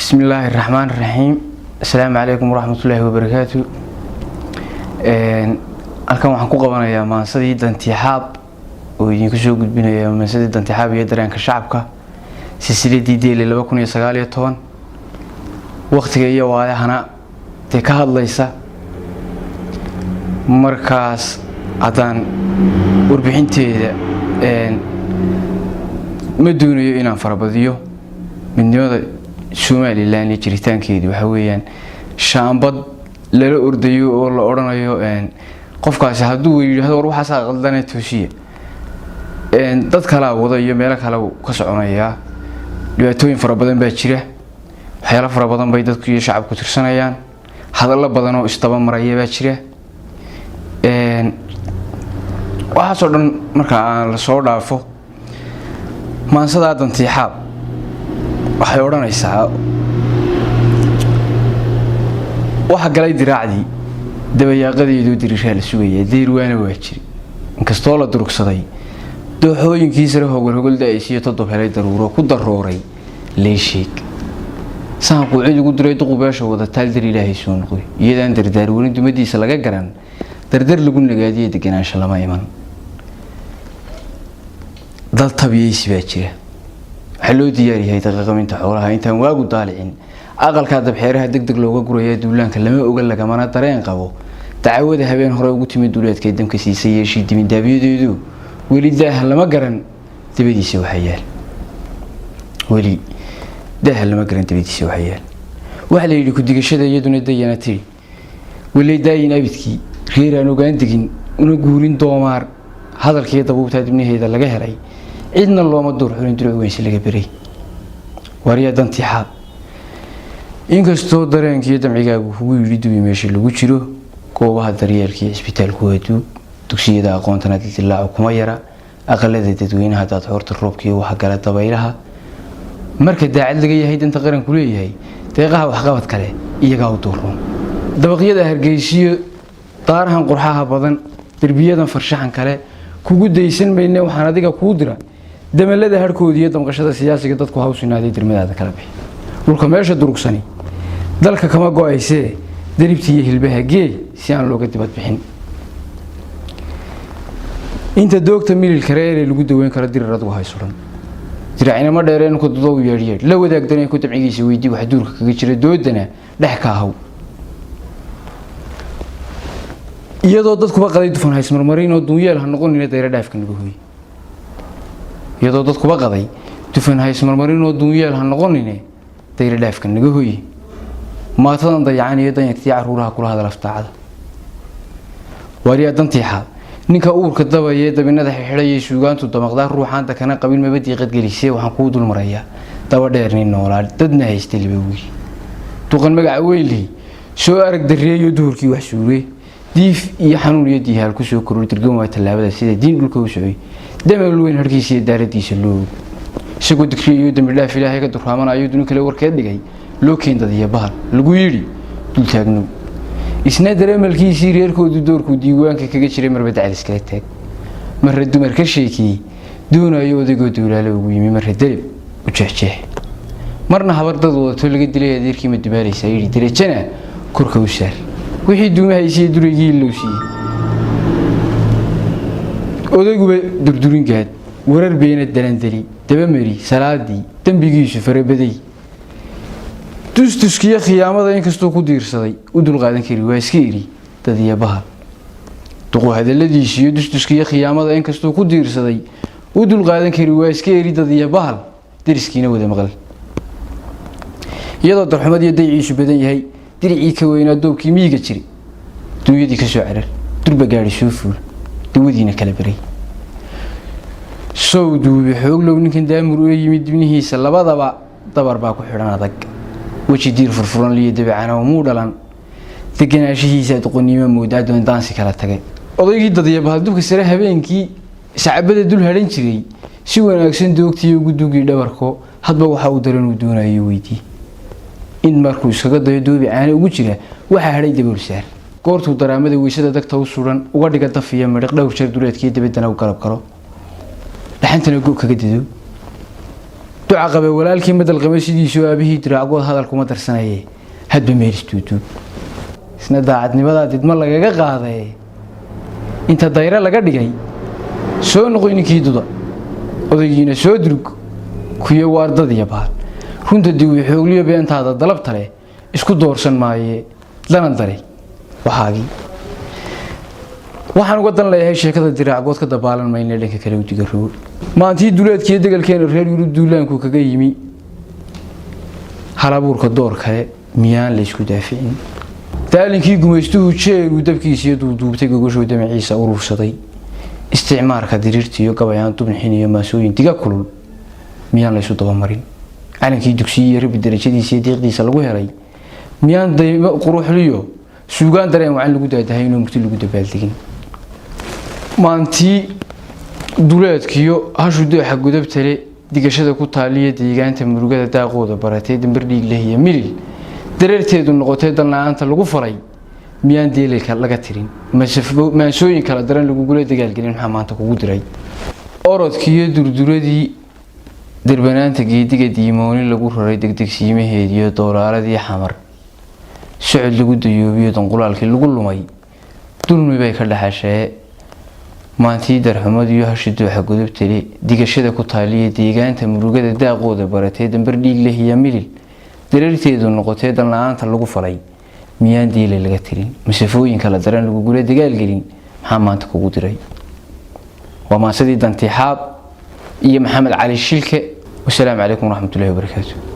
Bismillaahi raxmaan raxiim. Asalaamu calaykum waraxmatullaahi wabarakaatu. Halkan waxaan ku qabanayaa maansadii Dantixaab oo idinku soo gudbinaya maansadii Dantixaab iyo dareenka shacabka, silsiladii Deele 2019, waktiga iyo waayahana dee ka hadlaysa. Markaas haddaan warbixinteeda ma doonayo inaan farabadiyo. Midnimada Somalilan iyo jiritaankeedu waxa weeyaan shaambad lala ordayo oo la odhanayo qofkaasi hadduu yidhahdo war waxaasaa qaldane toosiya, dad kalaa wada iyo meelo kale ka soconayaa. Dhibaatooyin fara badan baa jira, waxyaalo fara badan bay dadku iyo shacabku tirsanayaan, hadallo badan oo isdaba maraya baa jira. Waxaasoo dhan marka aan lasoo dhaafo, maansadaa Dantiixaab waxay odhanaysaa: waxa galay diraacdii dabayaaqadeeduu diriiraa la sugayaa, deyrwaana waa jiri inkastoo la durugsaday dooxooyinkii sare, hogol hogol da-aysiyo todob helay daruuro ku darooray leesheeg sahanku cid ugu diray duqu beesha wada taal dar ilaahay soo noqoy, iyadaan dardaarwarin dumadiisa laga garan, dardar lagu nagaadiyo deganaansho lama iman. Dal tabiyeysi baa jira, waxaa loo diyaaryahay daqiiqaminta xoolaha intaan waagu daalicin, aqalkaa dabxeeraha deg deg looga guraya, duulaanka lama oga lagamana dareen qabo. Dacwada habeen hore ugu timid duuleedkay damka siisay yeeshii dibindaabyadeedu weli daaha lama garan dabadiisa waxaa yaal, weli daaha lama garan dabadiisa waxaa yaal. Waxaa la yidhi ku-digashada iyaduna dayana tidhi weli daayin abidkii reer aan ogaan degin una guurin doomaar, hadalkiiyo dabuubtaa dibnaheeda laga helay, cidna looma duur xulin, duruc weynsi laga beray. Waaryaa Dantixaab, inkastoo dareenkiiyo damcigaagu kugu yidhi dubi meesha lagu jiro, goobaha daryeelka iyo cisbitaalku waa duug, dugsiyada aqoontana dildilaacu kuma yara, aqalada dadweynaha daadxoorta roobka iyo waxa gala dabaylaha. Marka daacad laga yahay danta qaranku leeyahay, deeqaha waxqabad kale iyagaa u duuroon. Dabaqyada Hargeysiyo daarahan qurxaha badan, derbiyadan farshaxan kale kugu daysan mayne. Waxaan adiga kuu dira damalada harhkooda iyo damqashada siyaasiga dadku hawsinaaday, dermadaada kala bixi dhulka meesha durugsani dalka kama go-aysee, daribti iyo hilbaha gee si aan looga dibad bixin. Inta doogta mililka reeree lagu daweyn karo dirir adigu haysuran diracinimo dheereen ku dudow yeedhyeedh la wadaag dareenku dabcigiisa, weydii wax duurka kaga jira, doodana dhex ka ahaw. Iyadoo dadkuba qaday dufan haysmarmarin oo duunyeel ha noqonina, dayro dhaafka naga hooy. Iyadoo dadkuba qaday dufan haysmarmarin oo duunyeel ha noqonine, dayro dhaafka naga hooye. Maatadan dayacan iyo danyartii caruuraha kula hadal aftaacada. Waaryaa Dantiixaad, ninka uurka dabayee dabinada xidhxidhayay suugaantu damaqdaa, ruuxaan dakana qabin maba diiqad gelisee. Waxaan kuu dulmarayaa daba dheer nin noolaa dadna haystay laba wiil, duqan magaca weynley soo arag dareeyo, duhurkii wax suuree, diif iyo xanuun iyo diihaal kusoo koror, dirgan waa tallaabada sida diin dhulka u socay, damal weyn harkiisa iyo daaradiisa loo og, isagoo digriyo dambi dhaaf ilaahay ka durraamanayo, duni kale warkeed dhigay, loo keendadiyo bahal lagu yidhi dultaagnow, isna dareemalkiisii reerkoodu doorkuu diiwaanka kaga jiray, marba dacal iskala taag, marra dumar ka sheekeeyey, doonayo odaygoo duulaale ugu yimi, marra deleb u jeexjeex, marna habar dad wadato laga dilay adeerkii ma dumaalaysaa yidhi, derajana korka u saar wixii duumahaysiiyo duraygii ilow siiyey, odayguba durdurin gaad, warar beena dalandeli, dabamari salaadii, dembigiisu farabaday, dustuskiyo khiyaamada inkastuu ku diirsaday, u dulqaadan kari waa iska iri dad iyo bahal. Duqu hadaladiisiiyo dustuskiyo khiyaamada inkastuu ku diirsaday, u dulqaadan kari waa iska eri dad iyo bahal, dariskiina wada maqal. Iyadoo darxumad iyo dayciisu badan yahay, diricii ka weynaa doobkii miyiga jiray, dunyadii ka soo carar, durba gaadhi soo fuul, dawadiina kala baray, sow duube xooglow ninkan daamur oo yimid, dibnihiisa labadaba dabar baa ku xidhan adag, weji diir furfuran liyo dabicana muu dhalan, deganaanshihiisa doqonnimo moodaa, doondaansi kala tagay. Odaygii dadiya bahaldubka sare habeenkii sacabada dul hadhan jiray, si wanaagsan doogtiiyo ugu dugii dhabarko, hadba waxa uu daran uu doonayo weydii, in markuu iskaga dayo doobi caano ugu jira waxaa hadhay dabool saar, goortuu daraamada weysada dagta u suran uga dhiga daf iyo midhiq, dhowr jeer duleedkiiyo dabaddana u garab galo, dhaxantana go kaga dido. Duca qabe walaalkii madal qame sidiisuu aabihii diraacgood hadal kuma darsanaye, hadba meel isduuduub. Isna daacadnimadaa didma lagaga qaaday, inta dayre laga dhigay soo noqoy ninkii duda, odaygiina soo durug kuyo waardadiya baal. Runta diwi xoogliyo beentaada dalabta leh isku doorsan maaye, danan daray waxaagii. Waxaan uga dan leeyahay sheekada diraacgood ka dabaalan mayna, dhanka kale u diga rogo. Maantii duleedkiiyo degalkeena reer Yurub duulaanku kaga yimi, halabuurka door kale miyaan la isku daaficin? Daalinkii gumaystuhu jeeruu dabkiisiyo duuduubtay gogoshoo damaciisa urursaday, isticmaarka diriirtiiyo gabayaan dubnixin iyo maasooyin diga kulul miyaan laysu dabamarin? Calankii dugsiyi iyo Rabbi darajadiisa iyo deeqdiisa lagu helay miyaan daymo quruxliyo suugaan dareen wacan lagu daadahay inuu murti lagu dabaaldegin? Maantii duleedkiyo hashu dooxa godobtale, digashada ku taaliya deegaanta murugada daaqooda baratay, dambar dhiig leh iyo milil dareerteedu noqotay, danla-aanta lagu falay miyaan deelilka laga tirin? Maansooyin kala daran lagugula dagaalgelin? Maxaa maanta kugu diray orodkiiyo durduradii darbanaanta geediga diimooni lagu raray, degdegsiimaheediyo doolaaladii Xamar socod lagu dayoobiyo danqulaalkii lagu lumay dulmi bay ka dhaxashee? Maantii darxumadiyo hashi dooxa godobtale, digashada ku taaliya deegaanta murugada daaqooda baratay, dambar dhiig leh iyo milil dareerteedu noqotay, danla-aanta lagu falay miyaan diilay laga tirin? Masafooyin kala daran lagugula dagaalgelin? Maxaa maanta kugu diray? Waa maansadii Dantixaab iyo Maxamed Cali Shilke. Wasalaamu calaykum waraxmatullahi wabarakaatu.